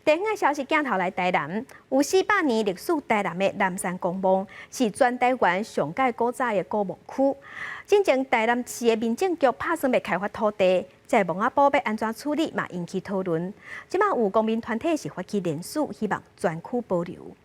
地方的消息鏡頭來台南，有400年歷史台南的南山公墓是全台灣上蓋古早的古墓區。進前台南市的民政局拍算欲開發土地，這個墓仔埔欲按怎處理嘛引起討論。這馬有公民團體是發起聯署，希望全區保留。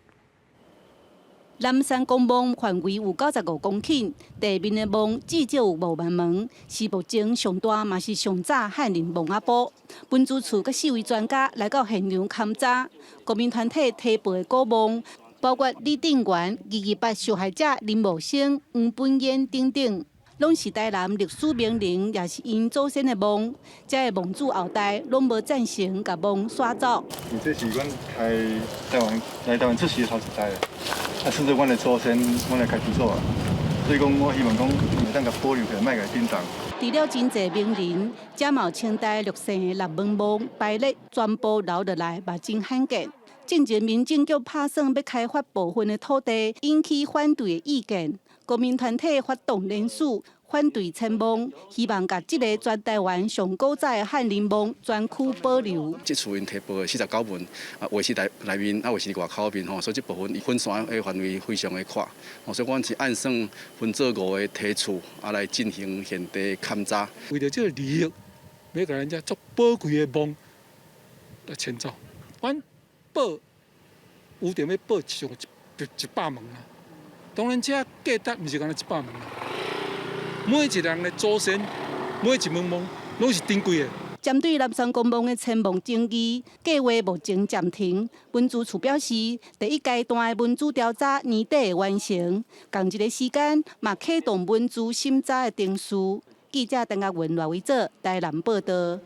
南山公墓範圍有95公頃，地面的墓至少有5萬門，是目前上大嘛是上早漢人墓仔埔。文資處佮四位專家來到現場勘查，公民團體提報的古墓，包括李定元、228受害者林茂生、黃本煙等等，攏是台南歷史名人，也是𪜶祖先的墓。這个墓主後代攏無贊成共墓徙走。這是阮來台灣來台灣出世的頭一代。啊，甚至阮的祖先，阮的家己祖啊，所以講，我希望講會當共保留起來，莫共殯葬。除了真濟名人，這嘛有清代六姓的六門墓排列全部留落來，嘛真罕見。進前民政局拍算欲開發部分的土地，引起反對的意見。公民團體發動聯署反對遷墓，希望共這个全台灣上古早的漢人墓全區保留。這厝𪜶提報的49門，啊，有的是內內面，啊，有的是外口面吼，所以這部分分散的範圍非常的闊。所以阮是按算分做五个梯次，啊，來進行現地勘查。為著這个利益，欲共人家足寶貴的墓來遷走，阮報有踮咧報上一百門啊。當然，這價值毋是干焦一百門啊。每一人的祖先，每一門墓，攏是珍貴的。針對南山公墓的遷墓爭議，計劃目前暫停。文資處表示，第一階段的文資調查年底會完成，仝一个時間嘛啟動文資審查的程序。記者鄧家文、賴維哲台南報道。